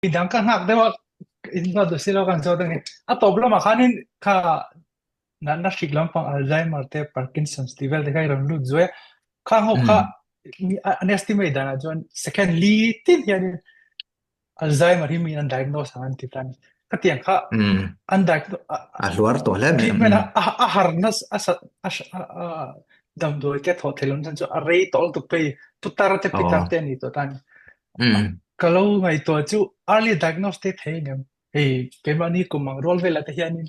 Midang ka nghak deuh a, in zawt duh si lo kan zawt a ni. A tawp lamah khanin kha natna hrik lampang Alzheimer te Parkinson's tih vel te kha i rawn lut zuai a. Khang ho kha an estimate danah chuan second li tin hianin Alzheimer hi miin an diagnose ang an ti ta a ni. Khatiang kha an diagnose a hluar tawh hle mai. Treatment a harna a damdawi te thawh theih loh chan chu a rei tawh lutuk phei putar te pitar te a ni tawh ta a ni. Ka lo ngaihtuah chu early diagnose te thei ngem hei keimahni kum ang rual velah te hianin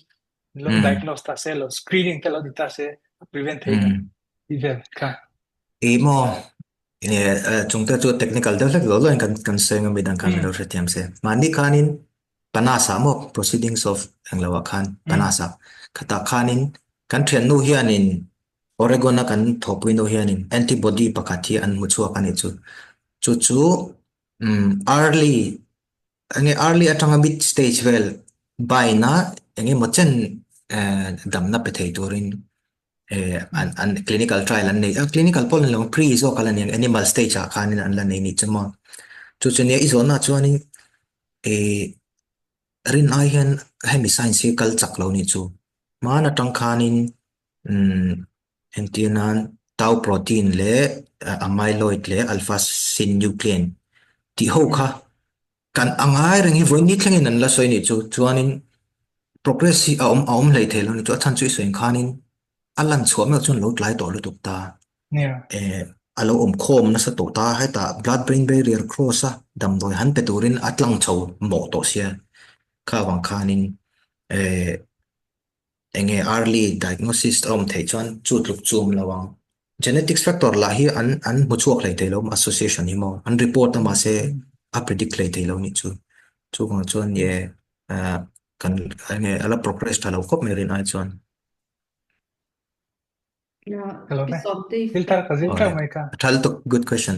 lo diagnose ta se lo screening te lo ti ta se a prevent thei ngem tih vel kha. I maw chungte chu technical deuh hlek lo lo in kan kan sawi ngam midang khan lo hrethiam se. Mahni khanin PANAS ah maw proceedings of englo ah khan PANAS ah khatah khanin kan thiannu hianin Oregon a kan thawhpui nu hianin antibody pakhat hi an hmu chhuak a nih chu. Chu chu early enge early atanga mid stage vel bind a engemaw chen damna pe thei turin an an clinical trial an nei a clinical pawh an lo pre zawk a la ni ang animal stage ah khanin an la nei nih chu maw. Chu chu nia i zawhna chuanin ih rin ai hian hemi science hi kal chak lo nih chu. Hman atang khanin umm entir nan tau protein leh amyloid leh alpha synuclein tih ho kha kan a ngai reng hi vawiin ni thlengin an la sawi nih chu. Chuanin progress hi a awm a awm hlei thei lo nih chu a chhan chu i sawi ang khanin a lan chhuah meuh chuan lo tlai tawh lutuk ta. Eh a lo awm khawm nasa tawh ta hetah blood brain barrier cross a damdawi han pe turin a tlang chho mawh tawh sia kha avang khanin eh enge early diagnosis a awm theih chuan chu tluk chu awm lo ang. Genetics factor lah hi an an hmu chhuak hlei thei lo association hi maw an report a mahse a predict hlei thei lo nih chu. Chuvang chuan nge eh kan enge a la progress tha lo khawp mai rin ai chuan. Hello, filter ka zir teuh mai ka. A tha lutuk good question.